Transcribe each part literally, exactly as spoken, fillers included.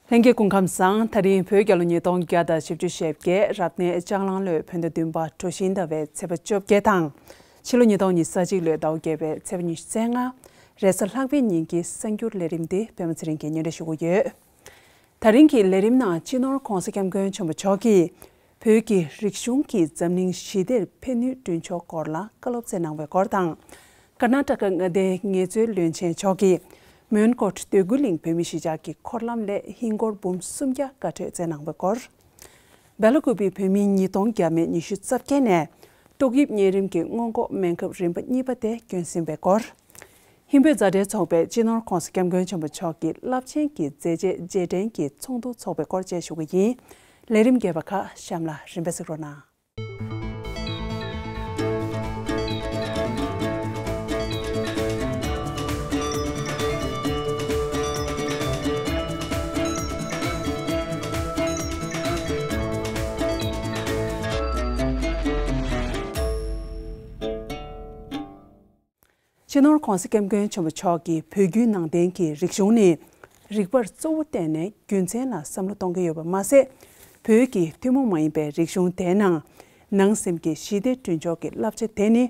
ལྷན་རྒྱས་སྐུ་ཁམས་བཟང་། དེ་རིང་བོད་རྒྱལ་ལོ་ཉིས་སྟོང་བརྒྱ་དང་བཞི་བཅུ་ཞེ་བརྒྱད། རབ་གནས་ལྕགས་གླང་ལོའི་བོད་ཟླ་བདུན་པ་གྲོ་བཞིན་ཟླ་བའི་ཚེས་པ་བཅོ་བརྒྱད་དང་། ཕྱི་ལོ་ཉིས་སྟོང་ཉི་ཤུ་རྩ་གཅིག་ལོའི་ཟླ་བ་བརྒྱད་པའི་ཚེས་པ་ཉི་ཤུ་རྩ་ལྔ། རེས་གཟའ་ལྷག་པའི་ཉིན་གྱི་གསར་འགྱུར་ལས་རིམ་འདི་པད་མ་ཚེ་རིང་གིས་སྙན་སྒྲོན་ཞུ་གི་ཡོད། དེ་རིང་གི་ལས་རིམ་ནང་སྤྱི་ནོར་༧གོང་ས་༧སྐྱབས་མགོན་ཆེན་པོ་མཆོག་གིས་བོད་ཀྱི་རིག་གཞུང་གིས་འཛམ་གླིང་ཞི་བདེར་ཕན་ནུས་བསྐྲུན་ཕྱོགས་སྐོར་ལ་བཀའ་སློབ་སྩལ་གནང་བའི་སྐོར་དང་། ཀར་ནཱ་ཊ་ཀ་མངའ་སྡེའི་ངལ་རྩོལ་བློན་ཆེན་མཆོག་གིས་མོན་གྷོ་འདོད་རྒུ་གླིང་བོད་མིའི་གཞིས་ཆགས་ཀྱི་འཁོར་ལམ་ལས་ཧིན་སྒོར་འབུམ་སུམ་བརྒྱ་བཀའ་འཁྲོལ་སྩལ་གནང་བའི་སྐོར། སྦེལ་ཀོབ་པའི་བོད་མི་ཉིས་སྟོང་བརྒྱ་མེད་ཉི་ཤུ་རྩ་བརྒྱད་ནས་ཏོག་དབྱིབས་གཉན་རིམས་ཀྱི་སྔོན་འགོག་སྨན་ཁབ་རིམ་པ་གཉིས་པ་དེ་བསྐྱོན་ཟིན་པའི་སྐོར། ཧིན་བོད་མཛའ་འབྲེལ་ཚོགས་པས་སྤྱི་ནོར་༧གོང་ས་༧སྐྱབས་མགོན་ཆེན་པོ་མཆོག་གི་རླབས་ཆེན་གྱི་མཛད་རྗེས་རྗེས་དྲན་གྱི་ཚོགས་འདུ་འཚོགས་པའི་སྐོར་བཅས་ཞུ་གི་ཡིན། ལས་རིམ་རྒྱས་པ་ཁག་གཤམ་ལ་རིམ་པས་གཟིགས་རོགས་གནང་། སྤྱི་ནོར་༧གོང་ས་༧སྐྱབས་མགོན་ཆེན་པོ་མཆོག་གིས་བོད་བརྒྱུད་ནང་བསྟན་གྱི་རིག་གཞུང་ནི་རིག་པར་གཙོ་བོ་བརྟེན་ནས་རྒྱུ་མཚན་ལ་བསམ་བློ་གཏོང་གི་ཡོད་པ་མ་ཟད། བོད་ཀྱི་ཐུན་མོང་མ་ཡིན་པའི་རིག་གཞུང་དེའི་ནང་ནང་སེམས་ཀྱི་ཞི་བདེ་བསྐྲུན་ཕྱོགས་ཀྱི་བསླབ་བྱ་དེ་ནི་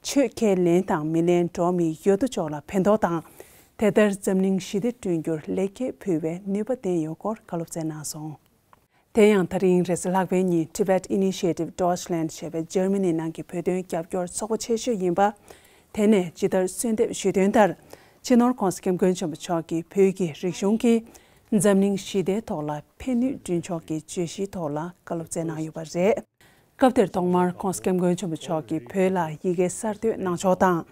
ཆོས་ཁས་ལེན་དང་མི་ལེན་འགྲོ་བ་མིའི་ཡོད་དོ་ཅོག་ལ་ཕན་ཐོགས་དང་། དེ་ལྟར་འཛམ་གླིང་ཞི་བདེ་བསྐྲུན་རྒྱུར་ལེགས་སྐྱེས་ཕུལ་བའི་ནུས་པ་ལྡན་ཡོད་སྐོར་བཀའ་སློབ་སྩལ་གནང་སོང་། དེ་ཡང་ད་རིང་རེས་གཟའ་ལྷག་པའི་ཉིན་Tibet Initiative Deutschland ཞེས་པའི་འཇར་མ་ནི་ནང་གི་བོད་དོན་རྒྱབ་སྐྱོར་ཚོགས་པ་ཆེ་ཤོས་ཡིན་པ། དེ་ནས་ཇི་ལྟར་གསོལ་འདེབས་ཞུས་དོན་ལྟར། སྤྱི་ནོར་༧གོང་ས་༧སྐྱབས་མགོན་ཆེན་པོ་མཆོག་གིས་བོད་ཀྱི་རིག་གཞུང་གིས་འཛམ་གླིང་ཞི་བདེའི་ཐོག་ལ་ཕན་ནུས་བསྐྲུན་ཕྱོགས་ཀྱི་བརྗོད་གཞིའི་ཐོག་ལ་བཀའ་སློབ་སྩལ་གནང་ཡོད་པ་རེད། སྐབས་དེར་ཐོག་མར་༧གོང་ས་༧སྐྱབས་མགོན་ཆེན་པོ་མཆོག་གིས་བོད་ལ་ཡི་གེ་གསར་གཏོད་གནང་ཕྱོགས་དང་།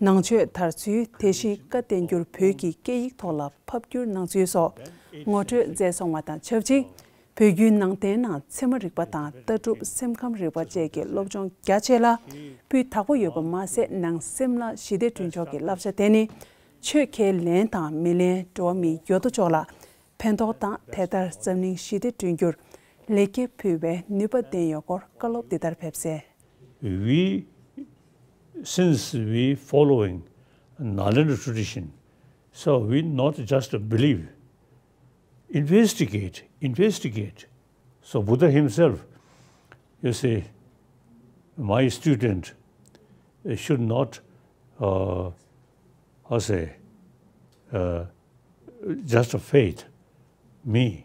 ནང་ཆོས་དར་ཚུལ། དེ་བཞིན་བཀའ་བསྟན་འགྱུར་བོད་ཀྱི་སྐད་ཡིག་ཐོག་ལ་ཕབ་བསྒྱུར་གནང་ཚུལ་སོགས་ངོ་སྤྲོད་མཛད་སོང་བ་དང་ཆབས་ཅིག་བོད་བརྒྱུད་ནང་བསྟན་ནང་ཚད་མ་རིག་པ་དང་ལྟ་གྲུབ་སེམས་ཁམས་རིག་པ་བཅས་ཀྱི་སློབ་སྦྱོང་རྒྱ་ཆེ་ལ་སྤུས་དག་པོ་ཡོད་པ་མ་ཟད། ནང་སེམས་ལ་ཞི་བདེ་བསྐྲུན་ཕྱོགས་ཀྱི་བསླབ་བྱ་དེ་ནི་ཆོས་ཁས་ལེན་དང་མི་ལེན་འགྲོ་བ་མིའི་ཡོད་དོ་ཅོག་ལ་ཕན་ཐོགས་དང་། དེ་ལྟར་འཛམ་གླིང་ཞི་བདེ་བསྐྲུན་རྒྱུར་ལེགས་སྐྱེས་ཕུལ་བའི་ནུས་པ་ལྡན་ཡོད་སྐོར་བཀའ་སློབ་འདི་ལྟར་ཕེབས་གསལ། We, since we following Nalanda tradition, so we not just believe, investigate, investigate. So Buddha himself, you see, my student, uh, should not, uh, how say, uh, just faith me,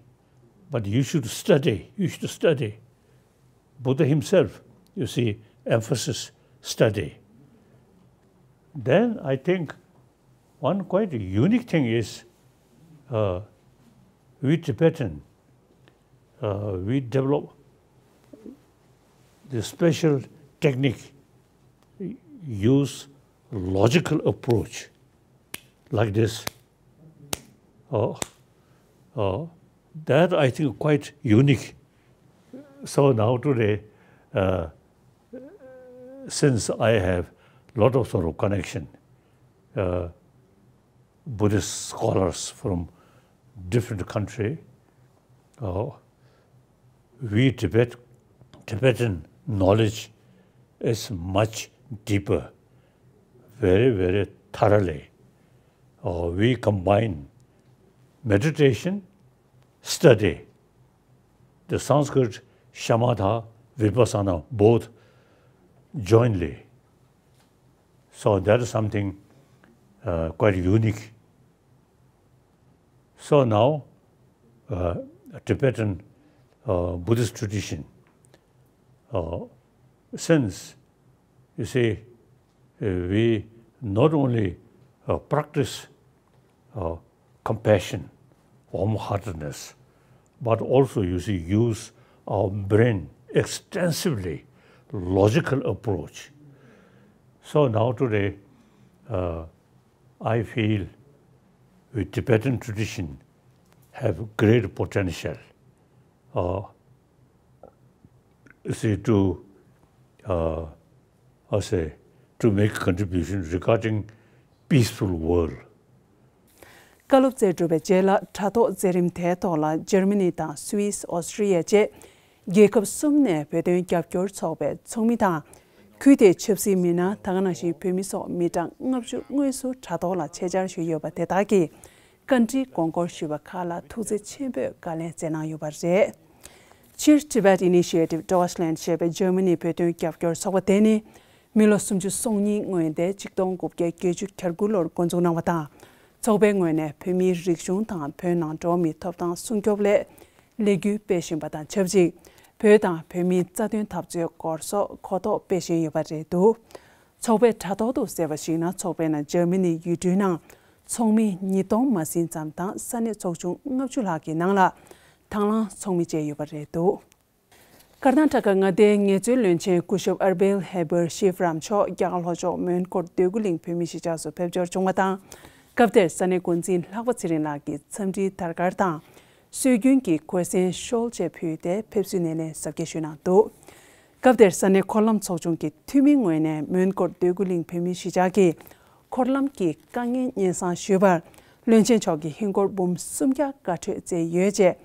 but you should study, you should study. Buddha himself, you see, emphasis study. Then I think one quite unique thing is, uh, we Tibetan, uh, we develop the special technique, use logical approach like this. Uh, uh, that I think quite unique. So now today, uh, since I have lot of sort of connection, uh, Buddhist scholars from different country, uh, we Tibet, Tibetan knowledge is much deeper, very, very thoroughly. Uh, we combine meditation, study, the Sanskrit shamatha, vipassana, both jointly. So that is something, uh, quite unique. So now, uh, Tibetan, uh, Buddhist tradition, uh, since, you see, uh, we not only, uh, practice, uh, compassion, warm-heartedness, but also, you see, use our brain extensively, logical approach. So now today, uh, I feel the Tibetan tradition have great potential, uh, see, to, uh, I say, to make contribution regarding peaceful world. བཀའ་སློབ་སྩལ་གྲུབ་པའི་རྗེས་ལ་དྲ་ཐོག་མཛད་རིམ་དེའི་ཐོག་ལ་འཇར་མ་ནི་དང་སུད་སི། ཨོ་སི་ཀྲི་ཡ་བཅས་རྒྱལ་ཁབ་གསུམ་ནས་བོད་དོན་རྒྱབ་སྐྱོར་ཚོགས་པའི་ཚོགས་མི་དང་། ཁུལ་དེའི་ཆབ་སྲིད་མི་སྣ། ད་ག་ནང་བཞིན་བོད་མི་སོགས་མི་གྲངས་ལྔ་བཅུ་དངོས་སུ་དྲ་ཐོག་ལ་ཆེད་བཅར་ཞུས་ཡོད་པ་དེ་དག་གིས། བཀའ་འདྲི་དགོངས་སྐོར་ཞུས་པ་ཁག་ལ་ཐུགས་རྗེ་ཆེན་པོས་བཀའ་ལན་སྩལ་གནང་ཡོད་པ་རེད། སྤྱིར་Tibet Initiative Deutschland ཞེས་པའི་འཇར་མ་ནིའི་བོད་དོན་རྒྱབ་སྐྱོར་ཚོགས་པ་དེ་ནི། མི་ལོ་སུམ་ཅུ་སོ་གཉིས་སྔོན་ཏེ་ཆིག་སྟོང་དགུ་བརྒྱ་བརྒྱད་ཅུ་གྱ་དགུ་ལོར་འགོ་འཛུགས་གནང་བ་དང་། ཚོགས་པའི་ངོས་ནས་བོད་མིའི་རིག་གཞུང་དང་བོད་ནང་འགྲོ་བ་མིའི་ཐོབ་ཐང་སྲུང་སྐྱོབ་སླད་ལས་འགུལ་སྤེལ་བཞིན་པ་དང་ཆབས་ཅིག་བོད་དང་བོད་མིའི་རྩ་དོན་འཐབ་རྩོད་སྐོར་སོགས་གོ་རྟོགས་སྤེལ་བཞིན་ཡོད་པ་རེད་འདུག་ཚོགས་པས་དྲ་ཐོག་ཏུ་གསལ་བ་ཞིག་ན། ཚོགས་པའི་ནང་འཇར་མ་ནིའི་ཡུལ་གྲུའི་ནང་ཚོགས་མི་ཉིས་སྟོང་མ་ཟིན་ཙམ་དང་ས་གནས་ཚོགས་ཆུང་ལྔ་བཅུ་ལྷག་གི་ནང་ལ་དང་བླངས་ཚོགས་མི་བཅས་ཡོད་པ་རེད་འདུག་ཀར་ནཱ་ཊ་ཀ་མངའ་སྡེའི་ངལ་རྩོལ་བློན་ཆེན་སྐུ་ཞབས་ཨར་བེལ་ཧེ་བར་ཤིབ་རམ་མཆོག་རྒྱ་གར་ལྷོ་ཕྱོགས་མོན་གྷོར་འདོད་རྒུ་གླིང་བོད་མིའི་གཞིས་ཆགས་སུ་ཕེབས་འབྱོར་བྱུང་བ་དང་། སྐབས་དེར་ས་གནས་འགོ་འཛིན་ལྷག་པ་ཚེ་རིང་ལགས་ཀྱིས་འཚམས་འདྲིའི་དར་དཀར་དང་། སྲོལ་རྒྱུན་གྱི་གོས་གཟན་ཤོལ་བཅས་ཕུལ་ཏེ་ཕེབས་བསུའི་སྣེ་ལེན་གཟབ་རྒྱས་ཞུས་གནང་འདུག་སྐབས་དེར་ས་གནས་འཁོར་ལམ་ཚོགས་ཆུང་གི་འཐུས་མིའི་ངོས་ནས་མོན་གྷོར་འདོད་རྒུ་གླིང་བོད་མིའི་གཞིས་ཆགས་ཀྱི་འཁོར་ལམ་གྱི་དཀའ་ངལ་སྙན་སེང་ཞུས་པར། བློན་ཆེན་མཆོག་གིས་ཧིན་སྒོར་འབུམ་སུམ་བརྒྱ་བཀའ་འཁྲོལ་བསྩལ་ཡོད་ཅེས་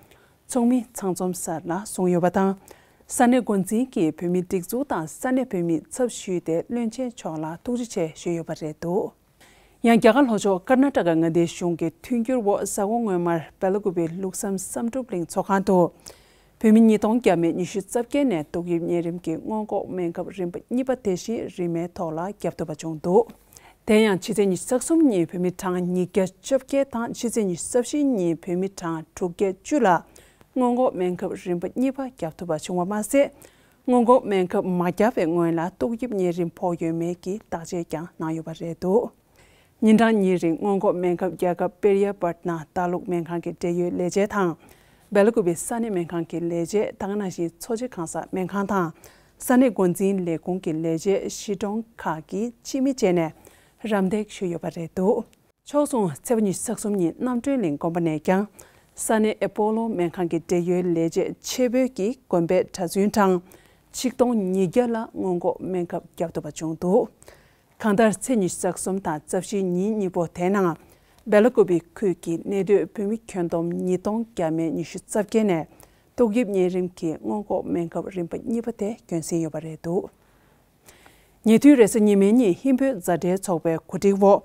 ཚོགས་མི་ཚང་འཛོམས་སར་ལ་གསུངས་ཡོད་པ་དང་། ས་གནས་འགོ་འཛིན་གྱིས་བོད་མིའི་སྒྲིག་འཛུགས་དང་ས་གནས་བོད་མིའི་ཚབ་ཞུས་ཏེ་བློན་ཆེན་མཆོག་ལ་ཐུགས་རྗེ་ཆེ་ཞུས་ཡོད་པ་རེད་འདུག་ཡང་རྒྱ་གར་ལྷོ་ཕྱོགས་ཀར་ནཱ་ཊ་ཀ་མངའ་སྡེའི་གཞུང་གི་མཐུན་འགྱུར་འོག་གཟའ་འཁོར་སྔོན་མར་སྦེ་ལ་ཀུ་པེའི་ལུགས་བསམ་བསམ་གྲུབ་གླིང་ཚོགས་ཁང་དུ། བོད་མི་ཉིས་སྟོང་བརྒྱ་མེད་ཉི་ཤུ་རྩ་བརྒྱད་ནས་ཏོག་དབྱིབས་གཉན་རིམས་ཀྱི་སྔོན་འགོག་སྨན་ཁབ་རིམ་པ་གཉིས་པ་དེ་བཞིན་རིན་མེད་ཐོག་ལ་བརྒྱབ་ཐུབ་པ་བྱུང་འདུག་དེ་ཡང་ཕྱི་ཚེས་ཉི་ཤུ་རྩ་གསུམ་ཉིན་བོད་མི་གྲངས་ཉིས་བརྒྱ་བཅོ་བརྒྱད་དང་ཕྱི་ཚེས་ཉི་ཤུ་རྩ་བཞི་ཉིན་བོད་མི་གྲངས་དྲུག་བརྒྱ་བཅུ་ལ་སྔོན་འགོག་སྨན་ཁབ་རིམ་པ་གཉིས་པ་བརྒྱབ་ཐུབ་པ་བྱུང་བ་མ་ཟད། སྔོན་འགོག་སྨན་ཁབ་མ་བརྒྱབ་པའི་སྔོན་ལ་ཏོག་དབྱིབས་གཉན་རིམས་ཕོག་ཡོད་མེད་ཀྱི་བརྟག་དཔྱད་ཀྱང་གནང་ཡོད་པ་རེད་འདུག་ཉིན་གྲངས་གཉིས་རིང་སྔོན་འགོག་སྨན་ཁབ་རྒྱལ་ཁབ་པེར་ཡ་པཊ་ན་ལྟ་ཀློག་སྨན་ཁང་གི་འབྲེལ་ཡོད་ལས་བྱེད་དང་། སྦེ་ལ་ཀུ་པེ་ས་གནས་སྨན་ཁང་གི་ལས་བྱེད་དང་། ནང་བཞིན་འཚོ་བྱེད་གང་ཟག་སྨན་ཁང་དང་ས་གནས་འགོ་འཛིན་ལས་ཁུངས་ཀྱི་ལས་བྱེད་གཞིས་གྲོང་ཁག་གི་སྤྱི་མི་བཅས་ནས་རམ་འདེགས་ཞུས་ཡོད་པ་རེད་འདུག་ཕྱོགས་མཚུངས་ཚེས་པ་ཉི་ཤུ་རྩ་གསུམ་ཉིན་རྣམ་གྲོལ་གླིང་དགོན་པ་ནས་ཀྱང་ས་གནས་ཨེ་པོ་ལོ་སྨན་ཁང་གི་འབྲེལ་ཡོད་ལས་བྱེད་ཆེད་ཕེབས་ཀྱིས་དགོན་པའི་གྲྭ་བཙུན་གྲངས་ཆིག་སྟོང་ཉིས་བརྒྱ་ལ་སྔོན་འགོག་སྨན་ཁབ་བརྒྱབ་ཐུབ་པ་བྱུང་འདུག་གང་ལྟར་ཚེས་ཉི་ཤུ་རྩ་གསུམ་དང་རྩ་བཞི་ཉིན་གཉིས་པོ་དེའི་ནང་སྦེ་ལ་ཀུ་པེ་ཁུལ་གྱི་གནས་སྡོད་བོད་མི་ཁྱོན་བསྡོམས་ཉིས་སྟོང་བརྒྱ་མེད་ཉི་ཤུ་རྩ་བརྒྱད་ནས་ཏོག་དབྱིབས་གཉན་རིམས་ཀྱི་སྔོན་འགོག་སྨན་ཁབ་རིམ་པ་གཉིས་པ་དེ་གྱོན་ཟིན་ཡོད་པ་རེད་འདུག་ཉེ་དུས་རེས་གཟའ་ཉི་མའི་ཉིན་ཧིན་བོད་མཛའ་འབྲེལ་ཚོགས་པའི་གོ་སྒྲིག་འོག་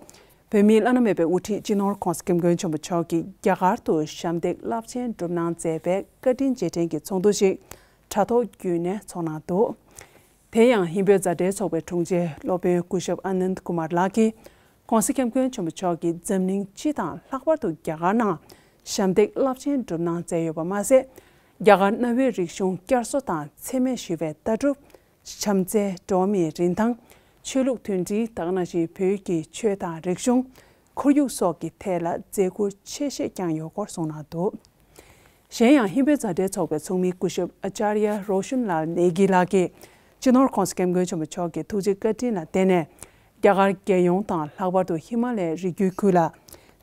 བོད་མིའི་བླ་ན་མེད་པའི་དབུ་ཁྲིད་སྤྱི་ནོར་༧གོང་ས་༧སྐྱབས་མགོན་ཆེན་པོ་མཆོག་གིས་རྒྱ་གར་དུ་ཞབས་འདེགས་རླབས་ཆེན་བསྒྲུབས་གནང་མཛད་པའི་བཀའ་དྲིན་རྗེས་དྲན་གྱི་ཚོགས་འདུ་ཞིག་དྲ་ཐོག་བརྒྱུད་ནས་ཚོགས་གནང་འདུག་དེ་ཡང་ཧིན་བོད་མཛའ་འབྲེལ་ཚོགས་པའི་དྲུང་ཆེ་སློབ་དཔོན་སྐུ་ཞབས་ཨ་ནནྡ་ཀུ་མར་ལགས་ཀྱིས། ༸གོང་ས་༸སྐྱབས་མགོན་ཆེན་པོ་མཆོག་གིས་འཛམ་གླིང་སྤྱི་དང་ལྷག་པར་དུ་རྒྱ་གར་ནང་ཞབས་འདེགས་རླབས་ཆེན་བསྒྲུབས་གནང་མཛད་ཡོད་པ་མ་ཟད། རྒྱ་གར་གནའ་བོའི་རིག་གཞུང་བསྐྱར་གསོ་དང་འཚེ་མེད་ཞི་བའི་ལྟ་གྲུབ། བྱམས་བརྩེ། འགྲོ་བ་མིའི་རིན་ཐང་། ཆོས་ལུགས་མཐུན་སྒྲིལ། དེ་ག་ནང་བཞིན་བོད་ཀྱི་ཆོས་དང་རིག་གཞུང་། ཁོར་ཡུག་སོགས་ཀྱི་ཐད་ལ་མཛད་ཁུར་ཆེ་བཞེས་བསྐྱངས་ཡོད་སྐོར་གསུངས་གནང་འདུག་གཞན་ཡང་ཧིན་བོད་མཛའ་འབྲེལ་ཚོགས་པའི་ཚོགས་མི་སྐུ་ཞབས་ཨ་ཙརྱ་རོ་ཤུན་ལལ་ནེ་གི་ལགས་ཀྱིས་སྤྱི་ནོར་༸གོང་ས་༸སྐྱབས་མགོན་ཆེན་པོ་མཆོག་གི་ཐུགས་རྗེ་བཀའ་དྲིན་ལ་བརྟེན་ནས་རྒྱ་གར་རྒྱལ་ཡོངས་དང་ལྷག་པར་དུ་ཧི་མ་ལ་ཡའི་རི་རྒྱུད་ཁུལ་ལ་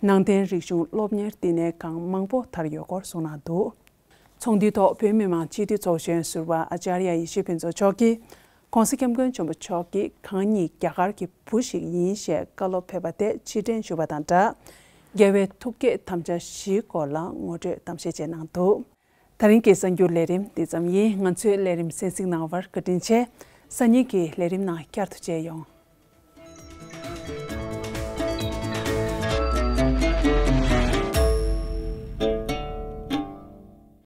ནང་བསྟན་རིག་གཞུང་སློབ་གཉེར་བསྟི་གནས་ཁང་མང་པོ་དར་ཡོད་སྐོར་གསུངས་གནང་འདུག་ཚོགས་འདུའི་ཐོག་བོད་མི་མང་སྤྱི་འཐུས་ཚོགས་གཞོན་ཟུར་པ་ཨ་ཙརྱ་ཡེ་ཤེས་ཕུན་ཚོགས་མཆོག་གིས། ༸གོང་ས་༸སྐྱབས་མགོན་ཆེན་པོ་མཆོག་གིས་གང་ཉིད་རྒྱ་གར་གྱི་བུ་ཞིག་ཡིན་ཞེས་བཀའ་སློབ་ཕེབས་པ་དེ་ཕྱིར་དྲན་ཞུ་བ་དང་སྦྲགས། རྒྱལ་བའི་ཐུགས་བསྐྱེད་དམ་བཅའ་བཞིའི་སྐོར་ལ་ངོ་སྤྲོད་གཏམ་བཤད་བཅས་གནང་འདུག་དེ་རིང་གི་གསར་འགྱུར་ལས་རིམ་འདི་ཙམ་ཡིན། ང་ཚོའི་ལས་རིམ་གསན་གཟིགས་གནང་བར་བཀའ་དྲིན་ཆེ། སང་ཉིན་གྱི་ལས་རིམ་ནང་བསྐྱར་དུ་མཇལ་ཡོང་།